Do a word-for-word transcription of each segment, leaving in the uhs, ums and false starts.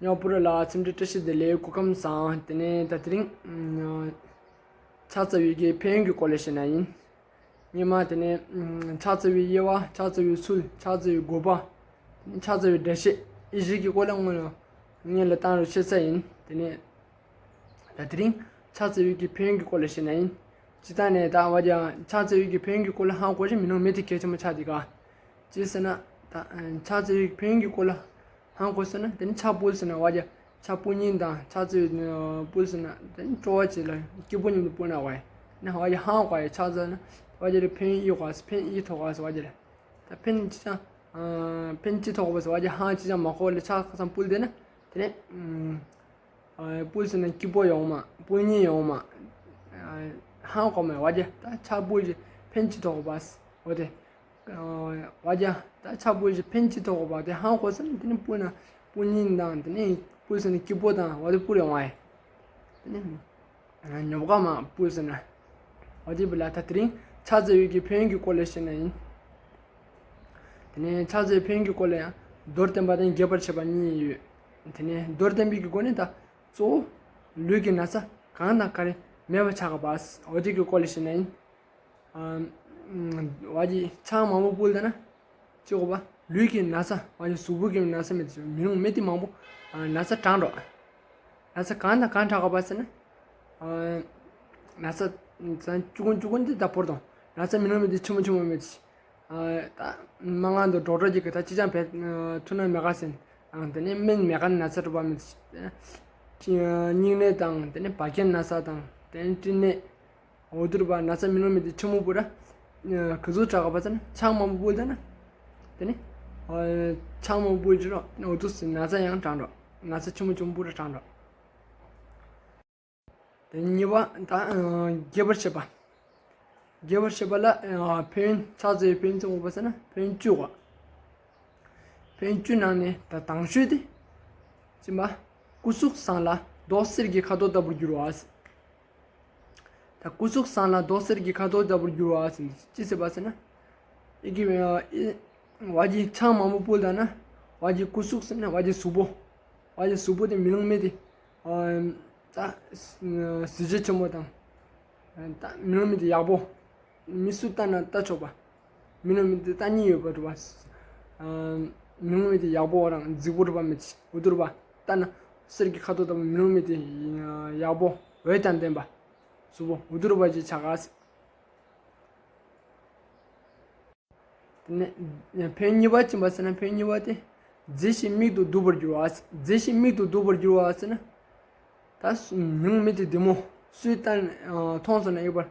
རྙོག་པོ་ར་ལ་འཚམས་འདྲི་བཀྲ་ཤིས་བདེ་ལེགས། སྐུ་ཁམས་བཟང་། དེ་ནས་ད་དེ་རིང་ཕྱག་འཚལ་བའི་གི་ཕན་ཡོན་གྱི་སྐོར་ལ་བཤད་ན་ཡིན། སྔོན་མ་དེ་ནས་ཕྱག་འཚལ་བའི་དབྱེ་བ། ཕྱག་འཚལ་བའི་ཚུལ། ཕྱག་འཚལ་བའི་དགོས་པ། དེ་ནས་ཕྱག་འཚལ་བའི་འགྲེལ་བཤད། འདི་བཞི་གི་སྐོར་ལ་སྔོན་ལ་སྔོན་ལ་བཏང་རུ་བཤད་ས་ཡིན། དེ་ནས་ད་དེ་རིང་ཕྱག་འཚལ་བའི་གི་ཕན་ཡོན་གྱི་སྐོར་ལ་བཤད་ན་ཡིན། སྤྱིར་བཏང་ནས་ད་བ་ཀྱང་ཕྱག་འཚལ་བའི་གི་ཕན་ཡོན་གྱི་སྐོར་ལ་ཧང་གོ་ཞིག་མི་ནང་མེད་དེ་གལ་ཆེན་པོ་ཆགས་དེ་ག་ཅི་ཟེར་ན། ད་ཕྱག་འཚལ་བའི་ཕན་ཡོན་གྱི་སྐོར་ལ་ཧང་གོ་ཟེར་ན། དེ་ནི་ཕྱག་ཕུལ་ཟེར་ན་བ་ཀྱང་ཕྱག་ཕུལ་ཉིན་དང་ཕྱག་འཚལ་ཕུལ་ཟེར་ན། དེ་ནི་སྤྲོ་བ་བྱེད་ལ་སྐྱིད་པོ་མཉམ་དུ་ཕུལ་ན་བ་ཡ། ནི་བ་ཀྱང་ཧང་གོ་ཡ་ཕྱག་འཚལ་ན་བ་ཀྱང་ལ་ཕན་ཡོན་གོ་ཕན་ཡོན་ཐོགས་ག་ཟེར་བ་ཀྱང་ལ། ད་ཕན་ཅི་ཅང་ཕན་ཅི་ཐོགས་པ་ཟེར་བ་ཀྱང་ཧང་ཅི་ཅང་མ་གོ་ལ་ཕྱག་ཁ་སང་ཕུལ་དེ་ན། དེ་ནི། ཕུལ་ཟེར་ན་སྐྱིད་པོ་ཡོང་མ། ཕུལ་ཉིན་ཡོང་མ། ཧང་གོ་མ་བ་ཀྱང་ད་ཕྱག་ཕུལ་གྱི་ཕན་ཅི་ཐོགས་པ་ཟེར་བ་དེ། བ་ཀྱང་ད་ཕྱག་ཕུལ་གྱི་ཕན་ཅི་ཐོགས་པ་དེ་ཧང་གོ་ཟེར་ན། དེ་ནི་ཕུལ་ན་ཕུལ་ཉིན་དང་དེ་ནི་ཕུལ་ཟེར་ན་སྐྱིད་པོ་དང་བ་དེ་ཕུལ་ཡོང་བ་ཡ། དེ་ནི་ཉོབ་ཀ་མ་ཕུལ་ཟེར་ན། བ་དེ་བུ་ལ་ད་དེ་རིང་ཕྱག་འཚལ་བའི་གི་ཕན་ཡོན་གྱི་སྐོར་ལ་བཤད་ན་ཡིན། དེ་ནས་ཕྱག་འཚལ་ཕན་ཡོན་གྱི་སྐོར་ལ་ཡང་མདོར་བསྟན་པ་དང་རྒྱས་པར་བཤད་པ་གཉིས་ཡོད། དེ་ནས་མདོར་བསྟན་པའི་གི་སྒོ་ནས་ད་གཙོ་བོ་ལུས་ཀྱི་ན་ཚ་གང་དང་ག་རེ་མེད་པ་ཆགས་པ་འོ་དེ་གི་སྐོར་ལ་བཤད་ན་ཡིན། ཨ་ཨ་བ་ཀྱི་ཕྱག་མང་པོ་ཕུལ་ད་ན་ཅི་གོ་བ་ལུས་ཀྱི་ན་ཚ་བ་ཀྱི་གཟུགས་པོ་གི་ན་ཚ་མེད་དེ་མི་རུང་མེད་དེ་མང་པོ་ན་ཚ་དྲག་འགྲོ། ན་ཚ་གང་དང་གང་དྲག་ག་པ་ཟེར་ན། ན་ཚ་ཚ་བཅུ་ཀུན་བཅུ་ཀུན་དེ་ད་བོར་དང་། ན་ཚ་མི་རུང་མེད་དེ་ཆེན་མོ་ཆེན་མོ་མེད་དེ། ད་མ་ང་དུ་ཌོག་ཊར་གྱིས་ད་ཅི་ཅང་བེད་ཐུབ་ན་མེད་ག་ཟེར། དེ་ནས་སྨན་མེད་ག་ན་ཚ་གྲུབ་པ་མེད་དེ། སྙིང་ནད་དང་དེ་ནས་བད་ཀན་ན་ཚ་དང་དེ་ནས་སྤྲིན་ནད། འོ་དུར་བ་ན་ཚ་མི་རུང་མེད་དེ་ཆེན་མོ་བུ་ར། ག་ཟུག་དྲག་ག་པ་ཟེར་ན་ཕྱག་མང་པོ་ཕུལ་ད་ན། དེ་ནི། ཕྱག་མང་པོ་ཕུལ་གྱི་རོ། འོ་དུ་སི་ན་ཚ་ཡང་དྲག་འགྲོ། ན་ཚ་ཆེན་མོ་ཆེན་པོ་བུ་ར་དྲག་འགྲོ། དེ་གཉིས་པ་ད་རྒྱས་པར་བཤད་པ། རྒྱས་པར་བཤད་པ་ལ་ཕན་ཡོན་ཕྱག་འཚལ་ཕན་ཡོན་ཚོ་འོ་པ་ཟེར་ན་ཕན་ཡོན་བཅུ་བ། ཕན་ཡོན་བཅུ་ནང་ནས་ད་དང་ཤོས་དེ། ཅི་མ། སྐུ་གཟུགས་བཟང་ལ་མདོག་གསེར་གྱི་ཁ་དོག་ལྟ་བུར་འགྱུར་བ། ད་སྐུ་གཟུགས་བཟང་ལ་མདོག་གསེར་གྱི་ཁ་དོག་ལྟ་བུར་འགྱུར་བ་ཟེར་ན་ཅི་ཟེར་བ་ཟེར་ན། ཨི་གི་ཨི་བ་ཀྱི་ཕྱག་མང་པོ་ཕུལ་ད་ན་བ་ཀྱི་སྐུ་གཟུགས་ཟེར་ན་བ་ཀྱི་གཟུགས་པོ། བ་ཀྱི་གཟུགས་པོ་དེ་མི་རུང་མེད་དེ། ད་གཟི་བརྗིད་ཆེན་པོ་དང་། ད་མི་རུང་མེད་དེ་ཡག་པོ། མི་སུ་ལྟ་ན་ལྟ་ཆོག་པ། མི་རུང་མེད་དེ་ལྟ་སྙིང་ཡོད་པ་རེད་པ། མི་རུང་མེད་དེ་ཡག་པོ་རང་རྫིག་པོ་རེད་པ་མེད་དེ་འུ་དུ་རེད་པ། ལྟ་ན་གསེར་གྱི་ཁ་དོག་ལྟ་བུ་མི་རུང་མེད་དེ་ཡག་པོ་འོད་དང་ལྡན་པ། གཟུགས་པོ་འུ་དུ་རེད་པ་ཅིག་ཆགས་ག་ཟེར། དེ་ནས་ཕན་ཡོན་གཉིས་པ་ཅི་ཡིན་པ་ཟེར་ན་ཕན་ཡོན་གཉིས་པ་དེ། མཛེས་ཤིང་མིག་ཏུ་སྡུག་པར་འགྱུར་བ། མཛེས་ཤིང་མིག་ཏུ་སྡུག་པར་འགྱུར་བ་ཟེར་ན། ད་སུ་མི་རུང་མེད་དེ་བདེ་མོ། སུས་ལྟ་ན་མཐོང་སོང་ན་ཡོད་པར།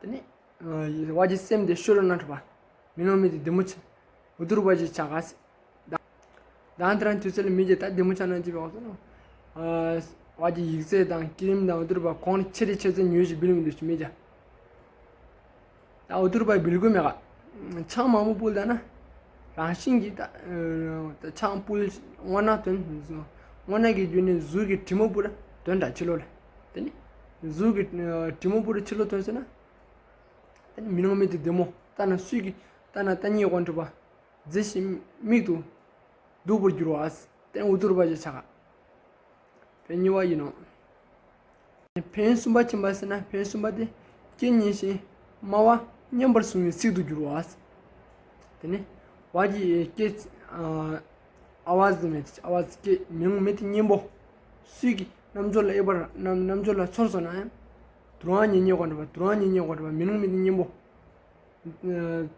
དེ་ནས་བ་ཀྱི་སེམས་དེ་ཤོར་ན་འགྲོ་བ། མི་རུང་མེད་དེ་བདེ་མོ་ཆེ། འུ་དུ་རུ་བ་ཅིག་ཆགས་ག་ཟེར། ད་ད་དེ་རང་དུས་ཚོད་ལ་མི་རྒྱུ་ད་བདེ་མོ་ཆགས་ན་ཅི་བ་ཟེར་ན། བ་ཀྱི་ཡིག་ཚད་དང་སྐྱིད་རིམ་དང་འུ་དུ་རུ་བ་གོང་ནས་ཆེ་རེ་ཆེ་ཚད་ཉོས་ཤིག་བིལ་མི་འདུག་ཅི་མི་རྒྱུ། ད་འུ་དུ་རུ་བ་བིལ་དགོས་མེད་ག་ཕྱག་མང་པོ་ཕུལ་ད་ན། རང་བཞིན་གྱིས་ད། ད་ཕྱག་ཕུལ་སྔོ་ན་དོན། སྔོ་ན་གི་རྒྱུ་ནི་གཟུགས་ཀྱི་དྲི་མ་བུ་ར་དོན་དྲ་ཕྱི་ལོགས་ལ། དེ་ནི། གཟུགས་ཀྱི་དྲི་མ་བུ་ར་ཕྱི་ལོགས་དོན་ཟེར་ན། དེ་ནི་མི་རུང་མེད་དེ་བདེ་མོ། ལྟ་ན་སུས་ཀྱིས་ལྟ་ན་ལྟ་སྙིང་ཡོང་འགྲོ་བ། མཛེས་ཤིང་མིག་ཏུ་སྡུག་པར་འགྱུར་བ། དེ་ནི་འུ་དུ་རུ་བ་ཅིག་ཆགས་ག་ཕན་ཡོན་གཉིས་པ་ཡིན་ནོ། ཕན་ཡོན་གསུམ་པ་ཅི་ཡིན་པ་ཟེར་ན་ཕན་ཡོན་གསུམ་པ་དེ། སྐད་སྙན་ཞིང་སྨྲ་བ་སྙན་པར་གསུང་བའི་ཚིག་ཏུ་འགྱུར་བ། དེ་ནི། བ་ཀྱི་སྐད། ཨ་ཝ་ཟེར་མེད་ཨ་ཝ་སྐད་མི་རུང་མེད་དེ་སྙན་པོ། སུས་ཀྱིས་རྣམ་ཅོ་ལ་ཨེ་བར་རྣམ་རྣམ་ཅོ་ལ་ཚོར་སོང་ན་ཡང་། དུ་རང་ཉེ་ཉེ་གོ་འདྲ་བ་དུ་རང་ཉེ་ཉེ་གོ་འདྲ་བ་མི་རུང་མེད་དེ་སྙན་པོ། ད་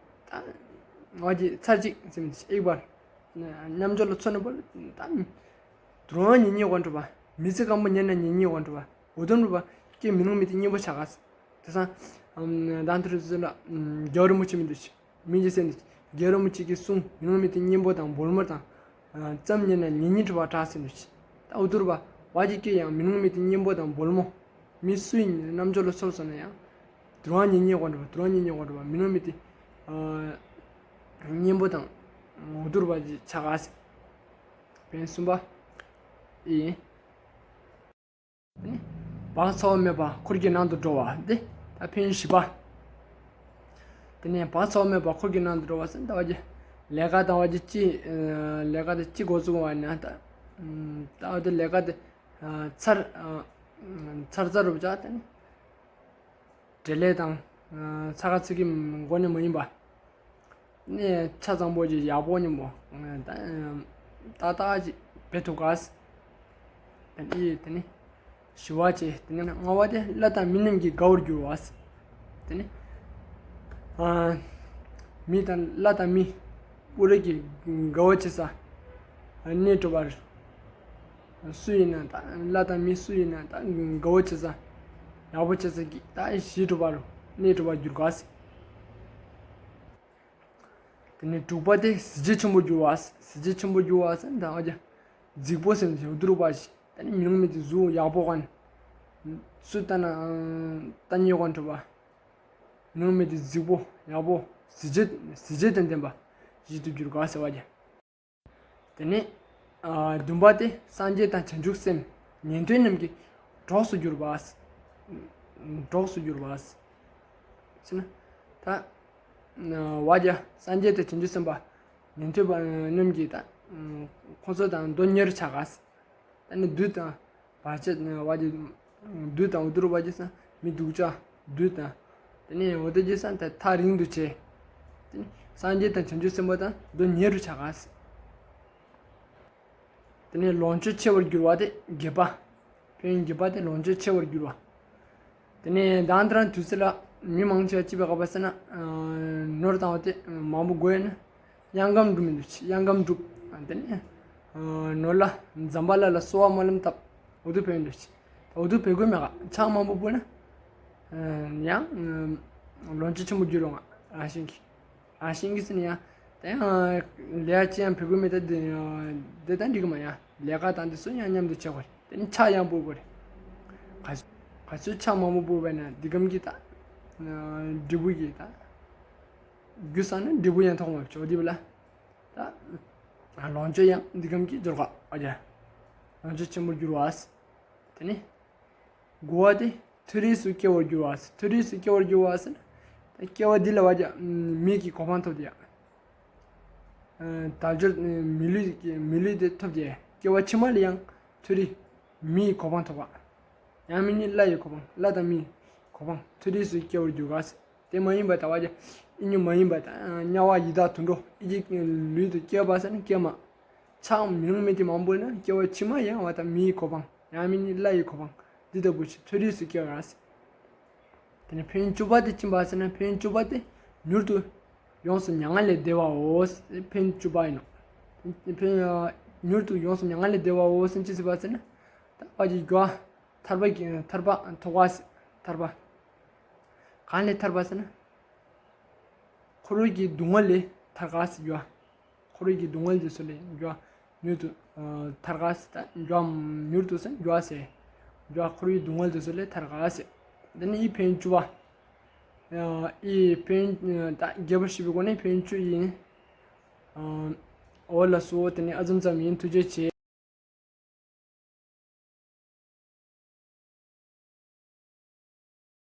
ང་གི་ཚར་གཅིག་ཟེར་མི་ཨེ་བར། རྣམ་ཅོ་ལ་ཚོར་ན་པོ་ད། དུ་རང་ཉེ་ཉེ་གོ་འདྲ་བ་མི་ཚེ་གང་པོ་ཉན་ན་ཉེ་ཉེ་གོ་འདྲ་བ་འོ་དོ་འདྲ་བ་སྐད་མི་རུང་མེད་དེ་སྙན་པོ་ཆགས་ག་ཟེར། དེ་སང་། ད་འདིར་ཟེར་ལ་རྒྱལ་བ་རིན་པོ་ཆེ་མི་འདུག་ཅི། མི་གི་སེམས་འདི། རྒྱལ་རིན་པོ་ཆེ་གི་གསུང་མི་རུང་མེད་དེ་སྙན་པོ་དང་སྦོལ་མོ་དང་། ཙམ་ཉན་ན་ཉེ་ཉེ་འདྲ་བ་དྲག་ཟེར་འདུག་ཅི། ད་འུ་དུ་རུ་བ་བ་ཀྱི་སྐད་ཡང་མི་རུང་མེད་དེ་སྙན་པོ་དང་སྦོལ་མོ། མི་སུ་ཡིན་རྣམ་ཅོ་ལ་ཚོར་སོང་ན་ཡང་། དུ་རང་ཉེ་ཉེ་གོ་འདྲ་བ་དུ་རང་ཉེ་ཉེ་གོ་འདྲ་བ་མི་རུང་མེད་དེ། སྙན་པོ་དང་། འུ་དུ་རུ་བ་ཅིག་ཆགས་ག་ཟེར། ཕན་ཡོན་གསུམ་པ། ཡིན། བག་ཚ་བ་མེད་པར་འཁོར་གྱི་ནང་དུ་འགྲོ་བ་འདི་ད་ཕན་ཡོན་བཞི་པ། དེ་ནས་བག་ཚ་བ་མེད་པར་འཁོར་གྱི་ནང་དུ་འགྲོ་བ་ཟེར་ད་བ་ཀྱི་ལས་ཀ་དང་བ་ཀྱི་ཅི། ལས་ཀ་དང་ཅི་འགོ་བཙུགས་པ་ན་ད། ད་འོ་དེ་ལས་ཀ་དེ་ཚར་ཚར་ཚར་རུ་བྱ་དེ་ནི། འབྲེལ་ལས་དང་ཚ་ཁ་ཚིག་གི་མགོ་ནས་མ་ཡིན་པ། ནས་ཆ་ཚང་པོ་ཅིག་ཡག་པོ་ཉིན་མོ་ཏག་ཏག་ཅིག་བེད་ཐུབ་ག་ཟེར། དེ་ནི་དེ་ནི་བཞི་བ་བྱས། དེ་ནི་ལྔ་བ་དེ་ལྷ་དང་མི་རྣམས་ཀྱི་དགའ་བར་འགྱུར་བ་ཟེར། དེ་ནི་མི་དང་ལྷ་དང་མི་པུ་རེ་གི་དགའ་བ་བྱེད་ས་གནས་གྲུབ་པར། སུ་ཡིན་ན་ད་ལྷ་དང་མི་སུ་ཡིན་ན་ད་དགའ་བོ་བྱེད་ས་ཡག་པོ་བྱེད་ས་གི་ད་གཞི་གྲུབ་པ་རུ་གནས་གྲུབ་པར་འགྱུར་ག་ཟེར། དེ་ནས་དྲུག་པ་དེ་གཟི་བརྗིད་ཆེན་པོ་འགྱུར་བ། གཟི་བརྗིད་ཆེན་པོ་འགྱུར་བ་ཟེར་ད་ཨ་ཅག་རྫིག་པོ་ཟེར་ནས་ཡོད་དུ་རུ་པ་ཞིག་ད་ནི་མི་ལུང་མེད་དེ་གཟུགས་ཡག་པོ་ག་ནས་སུ་ལྟ་ན་ལྟ་ཉེས་ག་ནས་གྲུབ་པ། མི་ལུང་མེད་དེ་རྫིག་པོ་ཡག་པོ་གཟི་བརྗིད་གཟི་བརྗིད་དང་ལྡན་པ་ཞིག་ཏུ་འགྱུར་ག་ཟེར་བ་ཀྱང་། དེ་ནས་ཨ་བདུན་པ་དེ་སངས་རྒྱས་དང་བྱང་ཆུབ་སེམས་ཉན་ཐོས་རྣམས་ཀྱི་གྲོགས་སུ་གྱུར་པ། གྲོགས་སུ་གྱུར་པ་ཟེར་ན་ད་བ་རྒྱ་སངས་རྒྱས་དང་བྱང་ཆུབ་སེམས་དཔའ་ཉན་ཐོས་པ་རྣམས་ཀྱིས་ད་ཁོང་ཚོ་དང་མདོ་ཉེ་རུ་ཆགས་ག་ཟེར། ད་ནི་བདུད་དང་བར་ཆད་བ་རྒྱ་བདུད་དང་འུ་དུ་རུ་བ་རྒྱ་ས་མི་སྡུག་ཅག་བདུད་དང་། དེ་ནས་འོ་དེ་རྒྱ་ས་ད་ཐག་རིང་དུ་བྱས། དེ་ནས་སངས་རྒྱས་དང་བྱང་ཆུབ་སེམས་དཔའ་དང་མདོ་ཉེ་རུ་ཆགས་ག་ཟེར། དེ་ནས་ལོངས་སྤྱོད་ཆེ་བར་འགྱུར་བ་དེ་བརྒྱད་པ། ཕན་ཡོན་བརྒྱད་པ་དེ་ལོངས་སྤྱོད་ཆེ་བར་འགྱུར་བ། དེ་ནས་མདང་དེ་རང་དུས་ཚོད་ལ་མི་མང་ཆེ་བ་ཅི་བས་ག་པ་ཟེར་ན། ནོར་དང་བ་དེ་མང་པོ་དགོས་ཡོད་ན་གཡང་སྐམ་འགྲུབ་མི་འདུག་ཅི་གཡང་སྐམ་འགྲུབ། དེ་ནས་ནོར་ལ་འཛམ་བྷ་ལ་ལ་གསོལ་བ་སྨོན་ལམ་བཏབ་འོ་དུ་ཕན་ཡོན་འདུག་ཅི། འོ་དུ་ཕན་དགོས་མེད་ག་ཆང་མང་པོ་བུ་ན་ཡང་ལོངས་སྤྱོད་ཆེན་པོ་འགྱུར་རུང་ང་རང་བཞིན་གྱིས། ཨ་ཤིང་གི་སི་ནི་ཡང་། དེ་ཡང་ལས་ཡ་ཅི་ཡང་བེད་སྒོ་མེད་ད་དེ་དེ་ད་འགྲིག་གི་མ་ཡང་ལས་ཀ་དང་དེ་སུ་ཡང་མཉམ་དུ་བྱེད་དགོས་རེད། དེ་ནི་ཆ་ཡང་སྤུར་དགོས་རེད། ག་ག་ཚོད་ཆ་མང་པོ་སྤུར་བས་ན་འདི་གམ་གི་ད་འབྲས་བུ་གི་ད་རྒྱུ་ས་ནི་འབྲས་བུ་ཡང་ཐོགས་མ་བྱོ་དེ་བ་ལ་ད་ལོངས་སྤྱོད་ཡང་འདི་གམ་གི་འབྱོར་ག་ཨ་ཡ་ལོངས་སྤྱོད་ཆེན་པོ་འགྱུར་བ། དེ་ནི། དགུ་བ་དེ་མཐོ་རིས་སུ་སྐྱེ་བར་འགྱུར་བ། མཐོ་རིས་སུ་སྐྱེ་བར་འགྱུར་བ་ཟེར་ན། སྐྱེ་བ་འདི་ལ་བ་ཀྱང་མིག་གི་གོ་འཕང་ཐོབ་སྟེ། དལ་འབྱོར་མི་ལུས་མི་ལུས་དེ་ཐོབ་སྟེ། སྐྱེ་བ་ཕྱི་མ་ལ་ཡང་མཐོ་རིས་མི་ཡི་གོ་འཕང་ཐོབ་པ། ཡང་མིན་ནི་ལྷ་ཡི་གོ་འཕང་ལྷ་དང་མི་ཡི་གོ་འཕང་མཐོ་རིས་སུ་སྐྱེ་བར་འགྱུར་བ་ཟེར། དེ་མ་ཡིན་པ་ད་བ་ཀྱང་ཨི་ཉུ་མ་ཡིན་པ་དང་དམྱལ་བ་ཡི་དྭགས་དུད་འགྲོ་ཨི་ཀྱི་ལུས་དུ་སྐྱེ་བ་ཟེར་ན་སྐྱེ་མ། ཆགས་མི་རུང་མི་དེ་མང་པོ་ན་སྐྱེ་བ་ཕྱི་མ་ཡང་བ་དང་མི་ཡི་གོ་འཕང་ཡང་མིན་ནི་ལྷ་ཡི་གོ་འཕང་འདི་ལྟ་བུ་ཞིག་མཐོ་རིས་སུ་སྐྱེ་བ་ཟེར། དེ་ནས་ཕན་ཡོན་བཅུ་པ་དེ་ཅི་འབའ་ཟེར་ན་ཕན་ཡོན་བཅུ་པ་དེ་མྱུར་དུ་ཡོངས་སུ་མྱ་ངན་ལས་འདས་པའོ། ཕན་ཡོན་བཅུ་པ་ཡིན་ནོ། ཕན་ཡོན་མྱུར་དུ་ཡོངས་སུ་མྱ་ངན་ལས་འདས་པའོ་ཟེར་ཅི་ཟེར་བ་ཟེར་ན། ད་བ་ཀྱི་རྒྱུ་ཐར་པ་ཐར་པ་ཐོབ་པ་ཟེར་ཐར་པ། གང་ལས་ཐར་པ་ཟེར་ན། འཁོར་བའི་གི་སྡུག་བསྔལ་ལས་ཐར་ག་ཟེར་རྒྱུ། འཁོར་བའི་གི་སྡུག་བསྔལ་དེ་ཚོ་ལས་རྒྱུ། མྱུར་དུ་ཐར་ག་ཟེར་ད་རྒྱུ་མྱུར་དུ་ཟེར་རྒྱུ་ཟེར། རྒྱུ་འཁོར་བའི་སྡུག་བསྔལ་དེ་ཚོ་ལས་ཐར་ག་ཟེར། འདི་ནི་ཨི་ཕན་བཅུ་བ། ཨི་ཕན་ད་རྒྱས་པར་ཞུས་པའི་སྒོ་ནས་ཕན་བཅུ་ཡིན། འོ་ལགས་སོ། དེ་ནི་ཨ་ཙམ་ཙམ་ཡིན། ཐུགས་རྗེ་ཆེ།